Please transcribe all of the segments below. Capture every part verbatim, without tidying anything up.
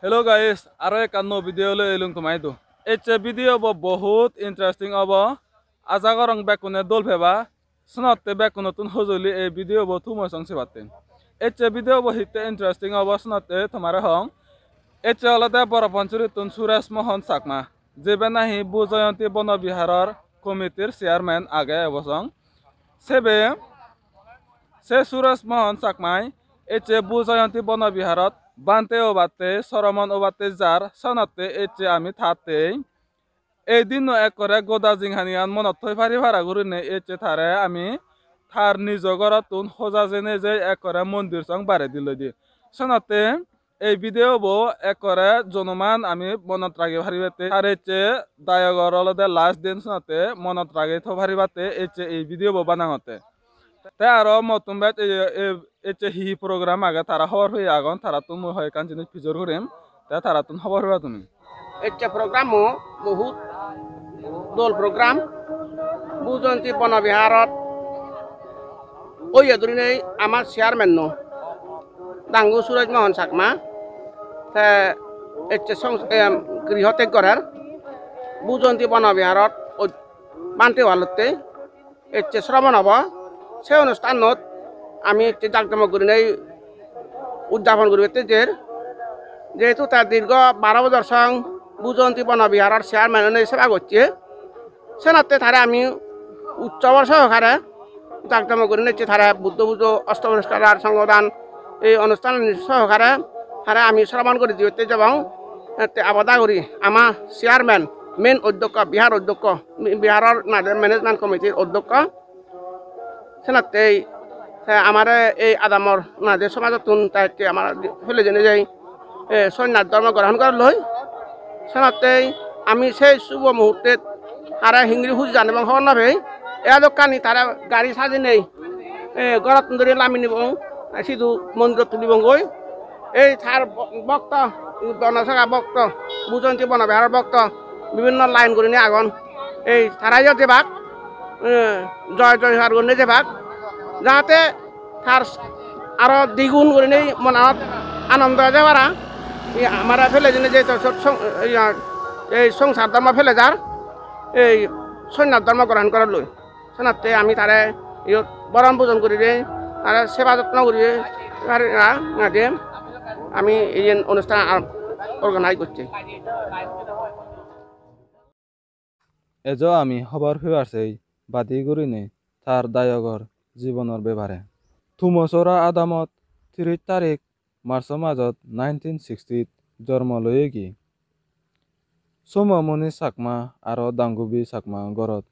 Hello guys, aro ekkan nuo video loi elung tomaidu. Ecche video bo bohut interesting obo. Aja gorong bekkune dol peba. Senotte bekkunottun hojoli ei video bo tumo song sebatte. Ecche video bo hitte interesting obo senotte tomare hong. Ecche olode Boro Panchurittun Suresh Mohan Chakma, jebe nahi Bhu Jayanti Bono Biharor committee-r chairman age ebo song. Sebe, se Suresh Mohan Chakmai ecche Bhu Jayanti Bono Biharot bhante obatte, soromon obatte jar, senotte ecche ami tattei. Ei dinno ekkore goda jinghaniyan monot thoi pari para gurinei ecche tare ami tar nijo gorottun hoja jeinei jei ekkore mondir song baredi loi di. Senotte ei video bo ekkore jonoman ami monot ragei paribatte, tar ecche dayogor olode last din, senotte monot ragei tho paribatte ecche ei video bo banangotte. Te aro mottun bej ei, ei, ecche hi hi program age tara hobor peye agon, tarattun mui hoi ekkan jinis pijor gurim, te tarattun hobor peba tumi. Ecche program-o bohut dol program. Bhu Jayanti Bono Biharot oye durinei amar chairman-o dangu Suraj Mohan Chakma te ecche song-, em, griho teg gorer. Bhu Jayanti Bono Biharot oj-, bhante oalotte ecche sromon obo. Se onusthanot ami ecche jakjomok gurinei udjapon guribatte jer. Jehetu te dirgho baro bojor song Bhu Jayanti Bono Biharor chairman onei seba gocche. Senotte tare ami utsobor sohokare jakjomok gurinei ecche tare Buddho pujo, Osto Poriskar, Songhodan, ei onusthan sohokare tare ami sromon guri dibatte jebong. Te abada guri ama chairman, main oddhokko, bihar oddhokko, biharor nade management committee-r oddhokko. Senottei te amare ei adamor nade somajottun te ecche amar pele jeinei jei, e, sonnyash dhormo grohon gorelloi. Senottei ami sei subo muhurtet tare hingiri huji jan ebong hobor no pei. Edokkani tare gari sajeinei, e, gorottun dhuri lami nibong, e, sidu mondirot tulibonggoi. Ei tar bo-, bokto, Bono Saga bokto, Bhu Jayanti Bono Biharor bokto, bibinno line gurinei agon. Ei tarayo jebak, eh, joy joy har gurinei jebak. Jahate tar aro digun gurinei monanot anondo eje para. Ei amare pele jeinei je to sot song-, iya, ei songsar dhormo pele jar, ei sonnyash dhormo grohon gorelloi. Senotte ami tare iyot boron pujon guribei, tare seba jotno guribei, ar ngade ami iyen onusthan ar organize gocche. Ejo ami hobor pebar sei badi gurinei tar dayogor jibonor bebare. Tumosora adamot tiris tarik March-o majot nineteen sixty-t jormo loyegi. Somamoni Chakma aro Dangubi Chakma gorot.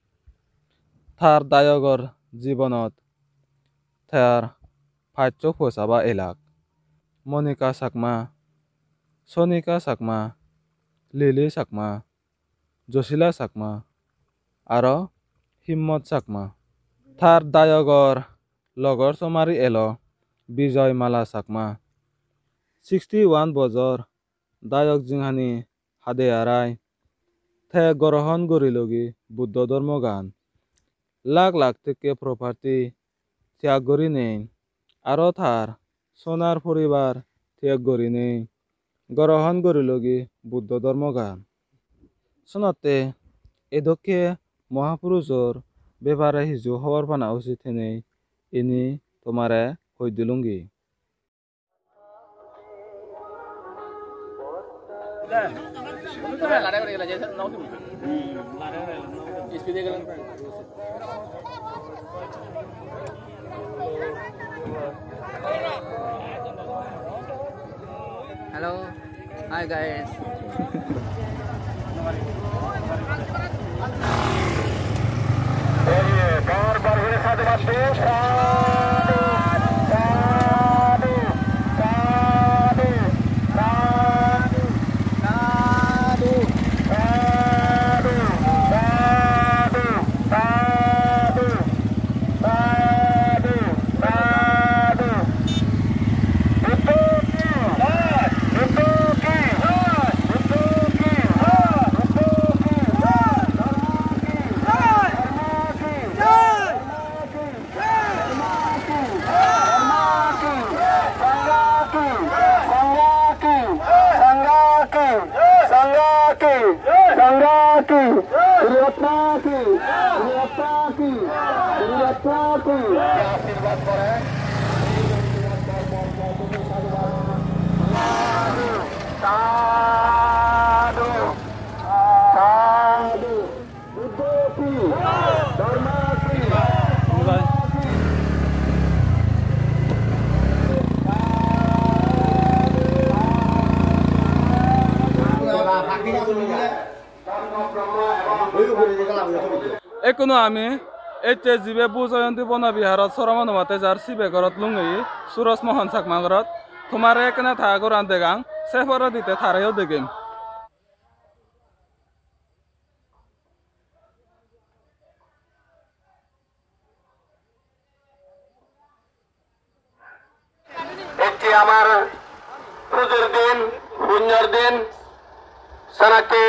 Tar dayogor jibonot tar paccho posaba elak. Monika Chakma, Sonika Chakma, Lili Chakma, Josila Chakma, aro Himmot Chakma. Tar dayogor logor somari elo Bijoy Mala Chakma. Sixty one bojor dayok jinghani hade arai. Te grohon gurilogi Buddho dhormogan. Lakh lakh tekke property tyag gurinei, aro tar sonar poribar tyag gurinei, grohon gurilogi Buddho dhormogan. Senotte edokke mohapurusor bepare hiju hobor pana usit henei ini tomare hoi dilungi. Hello. Hi guys. Sri Ratna ki, Sri Ratna ki, Sri Ratna ki. Sadhu, sadhu. Buddho ki, Dharma ki, Sangha ki. Ekkuno ami ecche jibe Bhu Jayanti Bona Biharot sromon obode jar sibe gorot lungei, Suraj Mohan Chakma gorot. Tomare ekkena ta goran degang, se poredi te tareyo degem. একটি আমার পুজোর দিন, পুণ্যর দিন, সেনাকে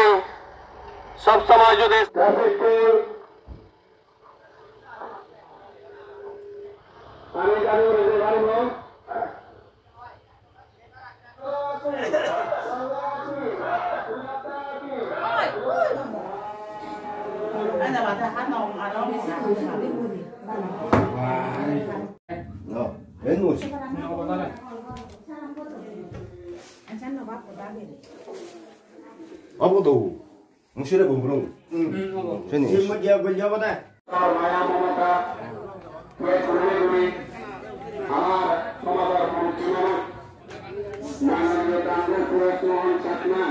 সবসময় যদি আমি জানি যে ভাই বোন, Abu do. Musire gumbrung. Sini. Sini mo dia gol jabo da. Maya mamata, kue kure kure, amar somajor murubbi manuj, manoniyo Dangu Suraj Mohan Chakma,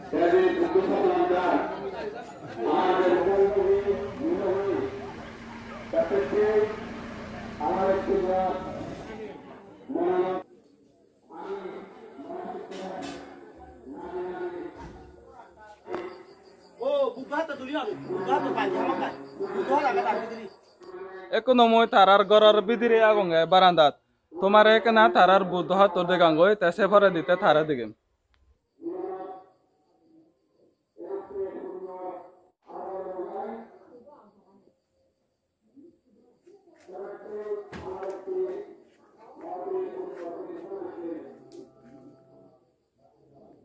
Sri Buddho Sadhananda, amar Dangu Suraj Mohan Chakma, amar ekku Ekkuno mui tarar goror bidire agonge barandat. Tomare ekkena tarar Buddho hatto degangoi, te se poredi te tare degem.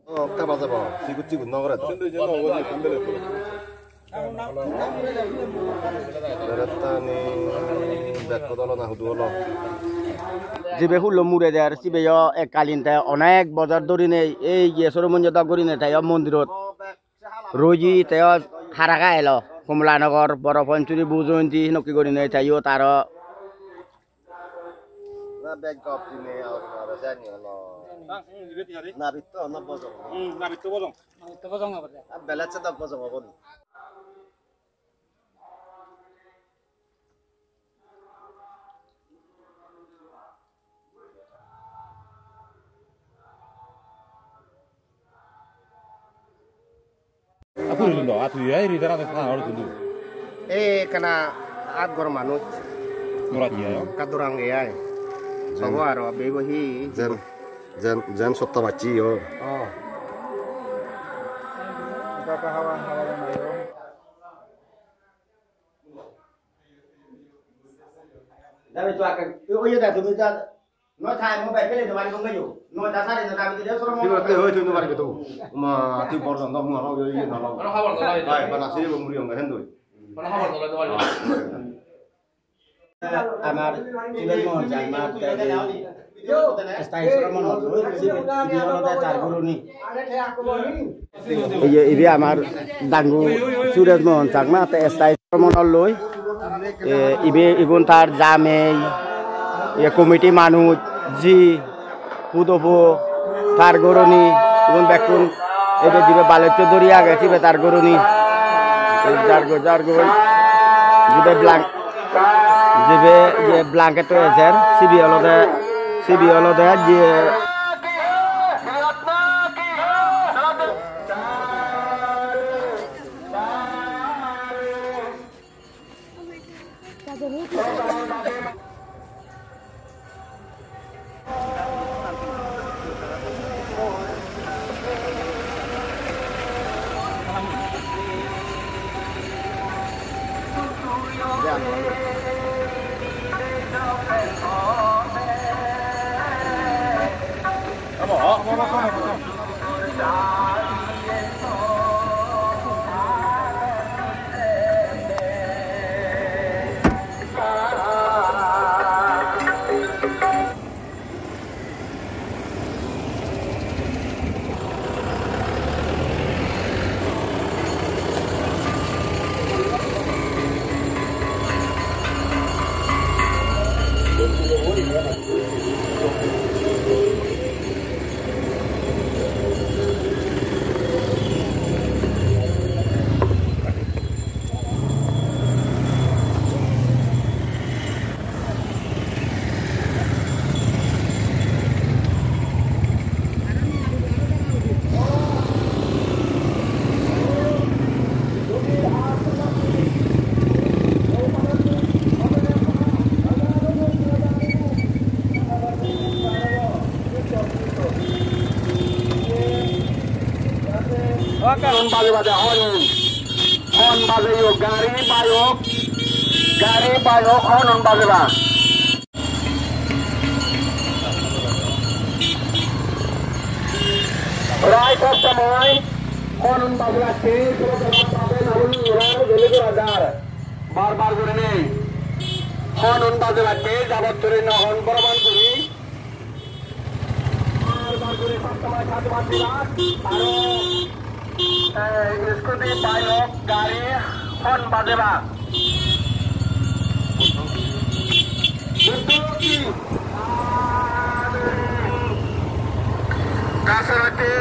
Oh, kaba jabo. Sigut sigut no gore to. Berettani bekko dolo na hudu olo. Jibe hullo mure der, sibe yo ekkalin te onek bojor dhurinei ei ye soromonjo dok gurinei te yo mondirot. Roji te o hara ga elo, Komlanogor, Boro Panchuri, Bujondi, hinokki gurinei te iyot aro. Na bag gop dine aro aro sani olo. Bang, hmm, ibet hi are? Nabitto no bojong. Hmm, nabitto bojong. Nabitto bojong obode. A belet se dok bojong obon. A puri lundo, a tui ai ri dara de khana oro tundu. E kana at gor manuj. Murati ayo. Kadurang e ai. Jen. Sobo aro bego hi. Jen, jen, jen sotta bacchi yo. Oh. Kaka hawa, hawa na yo. Dabe tu aka, oye da tumi da, no time mo bai pele no bari bonga yo. No da sare no dabe tu soro mo. Ti barte hoi tu no bari to. Ma ti bor don mo ro yo ye no lo. Aro habar no lai. Bai bana sire bo muri onga hendo. Aro habar no lai. Amar Suresh Mohan Chakma te ei sthayi sromon oloi, sibe ibe olode tar guroni. Ei je ibe amar dangu Suresh Mohan Chakma te sthayi sromon oloi. E, ibe igun tar jamei, ye committee manuj, ji, pudobo, tar goroni, igun bekkun ebe jibe balotte dori age, sibe tar goroni. Ei jargoi, jargoi. Jibe blan-, jibe ye blanket-to ejer, sibe olode, sibe olode je Horn baje baje horn. Horn bajeyo, gari bayok. Gari bayok horn baje ba. Prai sob somoy horn baje ba, stage puro jagat pabe na bolu, gele gora jar. Bar bar gurinei horn baje ba, stage jabot turi no horn boroban guri. Aro, eh, scooty, bike, gari, horn bajeba. Kasarati,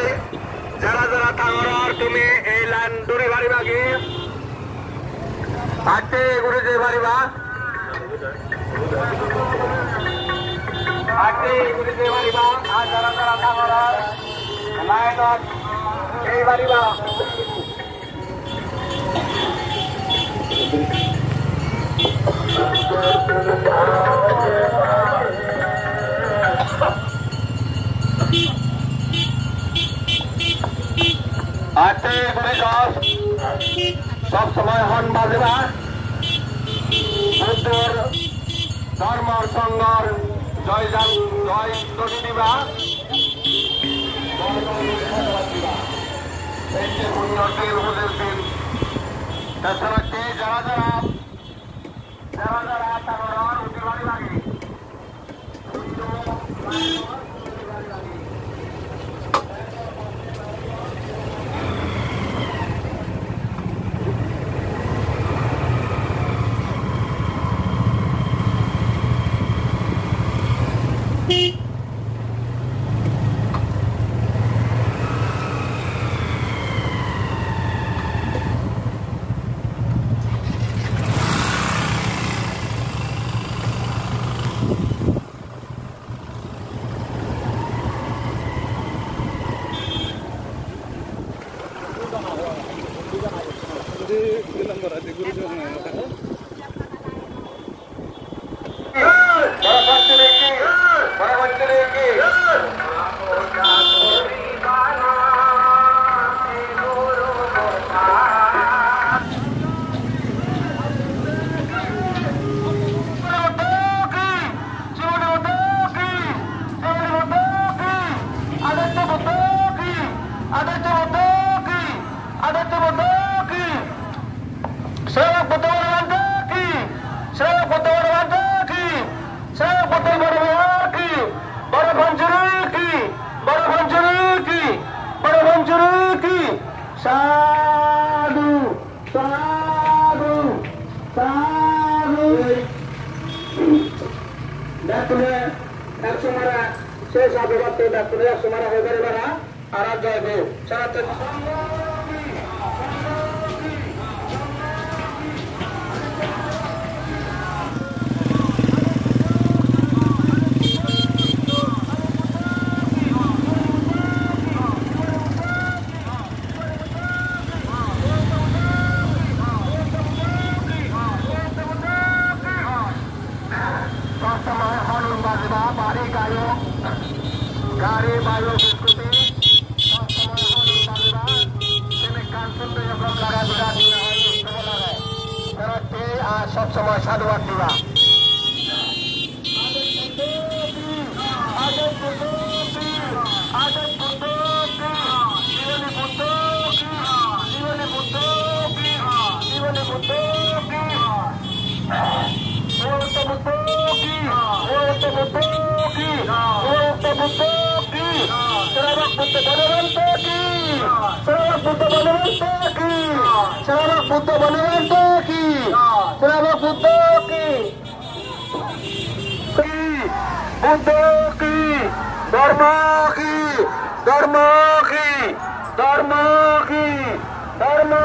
jara jara tangoror, tumi ei line dhuri pariba ki? Atte guri jei pariba. Atte guri jei pariba. Ar jara jara tangoror, line-ot jei pariba. Atte guri jos. Sob somoy horn bajeba. Buddhor, dhormor, songhor joy jan, joy dhoni diba. Ecche punyor din, hojor din. Te senotte jara jara, jara jara tangoror uthi pariba ki? Sravak Buddha Bhagavan ki, Sravak Buddha Bhagavan ki, Sravak Buddha Bhagavan ki, Boro Panchuri ki, Boro Panchuri ki, Boro Panchuri ki, sadhu, sadhu, sadhu. Bekkune ekso mara, se sadhu bhakto bekkune ekso mara hoi pare para. Aro joy ho. Sanaton. Sob somoy horn bajeba, bari gayok, gari, bike, scooty, sob somoy horn bajeba, sen ekkan sunde gom lage, birat mone hoi, uttomo lage. Senotte ar sob somoy sadhubad diba. Bhagabanta Buddho ki, Bhagabanta Buddho ki, Bhagabanta Buddho ki, Sravak Buddho Bhagabanta ki, Sravak Buddho Bhagabanta ki, Sravak Buddho Bhagabanta ki, Sravak Buddho ki. Ki, Buddho ki, Dharma ki, Dharma ki, Dharma ki, Dharma.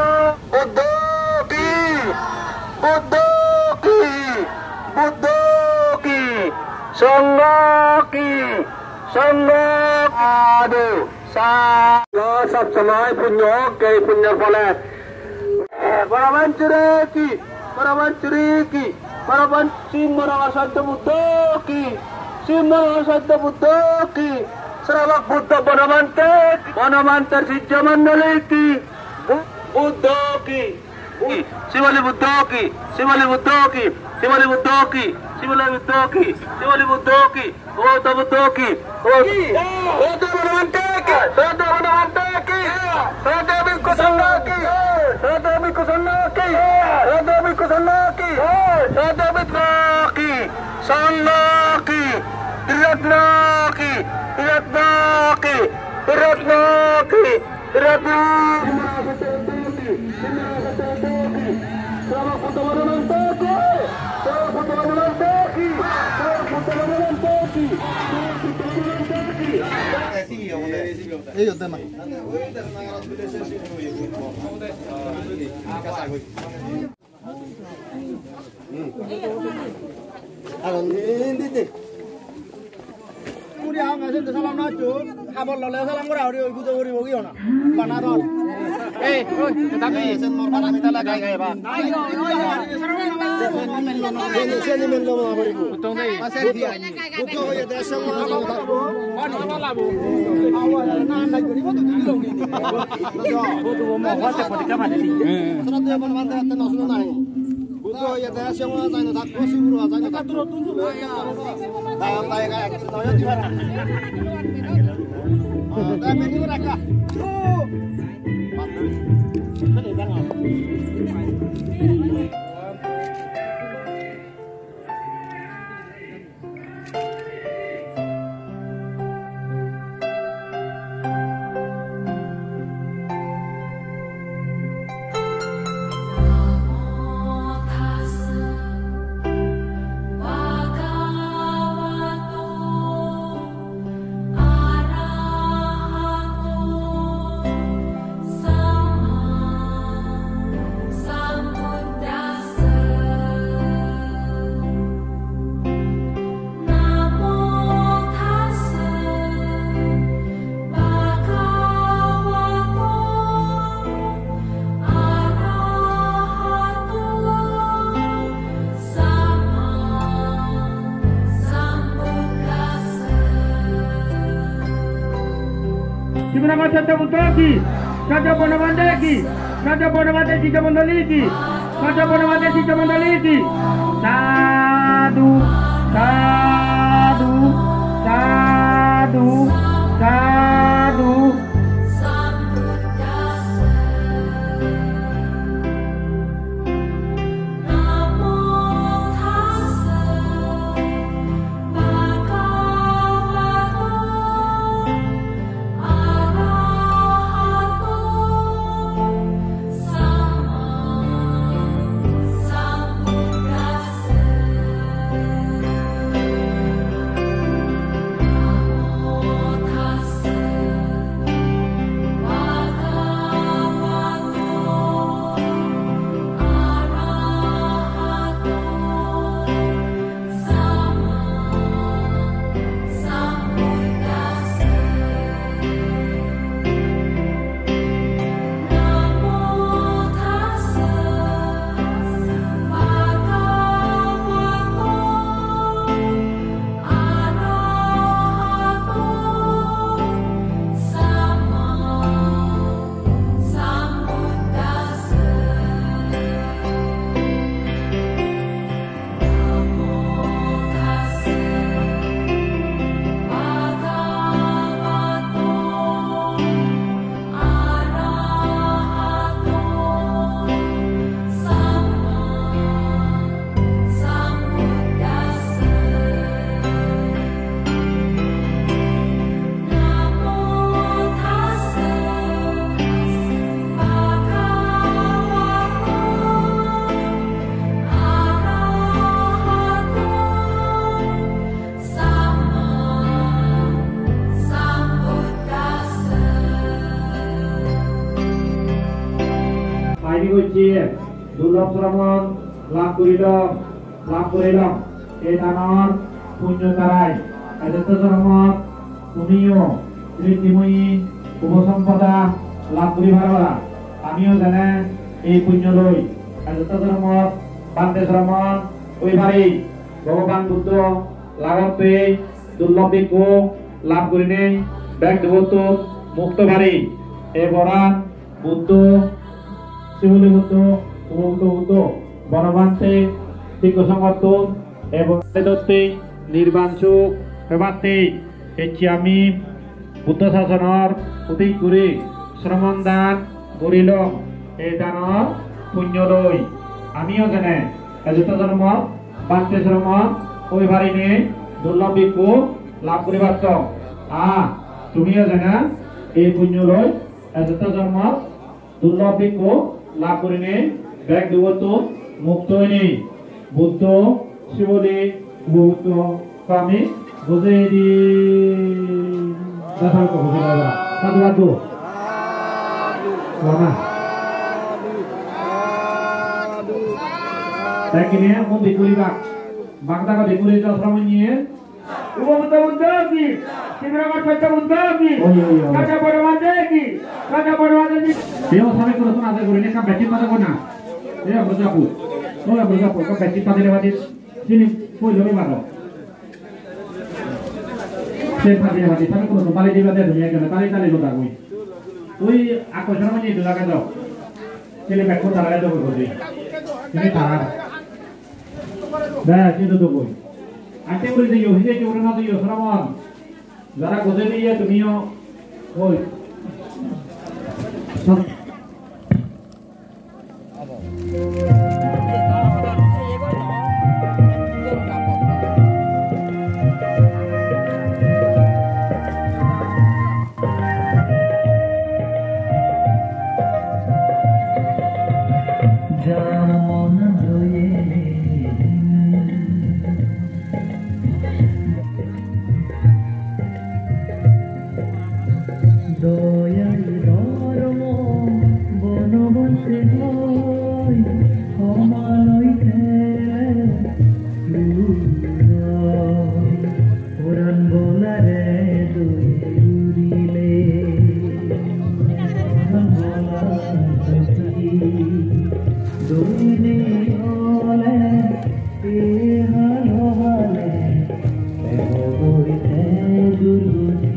Buddho ki, Buddho ki, Buddho ki, Sangha ki, Sangha ki. Sadhu. Sa-, sob somoy punyo, ei punyor phole. Boro Panchuri ki, Boro Panchuri ki, Boro Pan-, Simha Raja Saddha Buddho ki, Simha Raja Saddha Buddho ki, Sravak Buddho Bonobhante, Bonobhanter sijjo mondoli ki, Bu-, Buddho ki, Bu-, Sibali Buddho ki, Sibali Buddho ki, Sibali Buddho ki, Sibali Buddho ki, Sibali Buddho ki, Gautama Buddho ki, Gautama Buddho ki, Gautama Buddho ki, Gautama Buddho ki, Gautama Buddho ki, Gautama Buddho ki, Gautama Buddho ki, Sangha ki, Ratna ki, Ratna ki, Ratna ki, Ratna ki, Ratna ki. Ei, otte na. Agon, indi, indi. Muri ama sende salam na chu, habor lole salam gora ori, oi bujo gori bogi ona. Bana dol. Ei, oi, tata mi sen mor bana mi tala gai gai ba. Seni, seni men lo ma bori bu. Utong dei. Buddho oye de song ma. Sraddha bon bhante atte no suno nahi. Buddho oye de song ma jai no thakko, siburo jai no thakko. Dayang dayika ek din noyo dibar. Ah, dayang bini rakha. Sibura Gacchatya Buddha ki, Gacchatya Bonobhante ki, Gacchatya Bonobhante Sijja Mondoli ki, Gacchatya Bonobhante Sijja Mondoli ki. Sadhu, sadhu, sadhu, sadhu. Saidi gocche, durlob sromon lab gurilong, lab gurilong. Ei danor punyo darai ejotte joromot tumiyo riddhimoi uposampada lab guri paribara. Amiyo jene ei punyo loi ejotte joromot bhante sromon oi pari. Bhogoban Buddho lagotte durlob bhikkhu lab gurinei bek dugottun mukto pari. Ei boran Buddho, Siboli Buddho, Upobuddho Buddho, Bonobhante, Sikkho Songhottun, ei boran dotte nirban suk pebatte ecche ami Buddho sasonor udik guri sromon dan gurilong. Ei danor punyo loi amiyo jene ejotta jormo bhante sromon oi parinei durlobh bhikkhu lab guri pattong. Ah, tumiyo jene ei punyo loi ejotta jormo durlobh bhikkhu lab gurinei bek dugottun mukto oinei Buddho, Siboli, Upobuddho, Swami, bujei di. Dasal ko bujei di. Sadhu, sadhu. Lama. Thank you, mun dikuri bak. Bak dago dikuri jo sromon niye. Upobuddho Buddho ki? Sibirakkha Satya Buddho ki? Oi, oi, oi. Satya Bodhibhante ki? Satya Bodhibhante ki? Yo, sabe ko na de gori ne ka beti pada ko na. Yo, bro japu. Yo, bro japu, ka beti pada le bati. Sini, koi lo baro. Se pada le bati, sabe ko na bali diba de dunia ke, bali tali lo da koi. Oi, ako sara mani dula ka do. Sini bek ko tara do ko. Sini tara. Be, sidu dugoi. Ante uri diyo, hije ki uri no diyo, sramon. Jara gojei diye tumiyo. Oi. Doyal dhormo bonobante hoi, homaloi tele luloi. Poran bolare doi gurile, poran bola sasti, doi nei ole, e halo hale, e hoboi te durguti.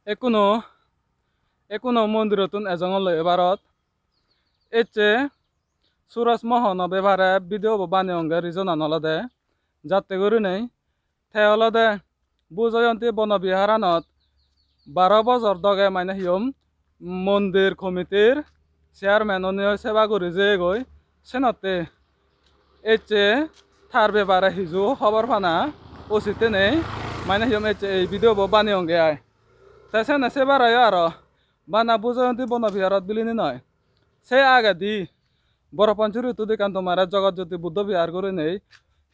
Ekkuno, ekkuno mondirottun ejongor loi ebarot. Ecche Suraj Mohono bepare video bo baneyonge, reason an olode jatte gurinei te olode Bhu Jayanti Bono Biharanot baro bojor doge mane hiyom mondir committee-r chairman onei seba guri jeyegoi. Senotte ecche tar bepare hiju hobor pana usitte nei, mane hiyom ecche ei video bo baneyonge ai. Te sene sebar ayo aro bana Bhu Jayanti Bono Biharot bilinei noi. Se agedi Boro Panchurittut ekkan tomare Jagat Jyoti Buddho Vihar gurinei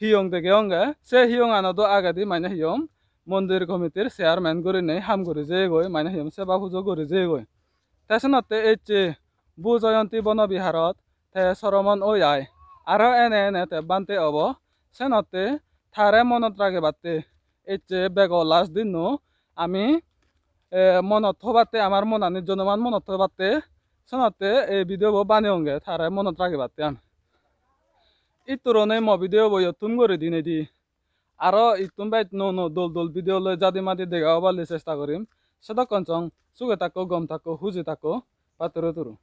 hiyong degeyonge. Se hiyonganot do agedi mane hiyom mondir committee-r chairman gurinei ham guri jeyegoi, mane hiyom seba pujo guri jeyegoi. Te senotte ecche Bhu Jayanti Bono Biharot te soromon oi ai. Aro ene ene te bhante obo. Senotte tare monot ragebatte ecche bego last dinno ami, eh, monot thobatte, amar monani jonoman monot thobatte, senotte ei video bo baneyonge tare monot ragebatte ami. Itturonei mo video bo iyot thum guri dinei di. Aro ittun bej nuo nuo dol dol video loi jadi madi dega oballi chesta gorim. Sedokkon song suge takko, gom takko, huji takko, patturu turu.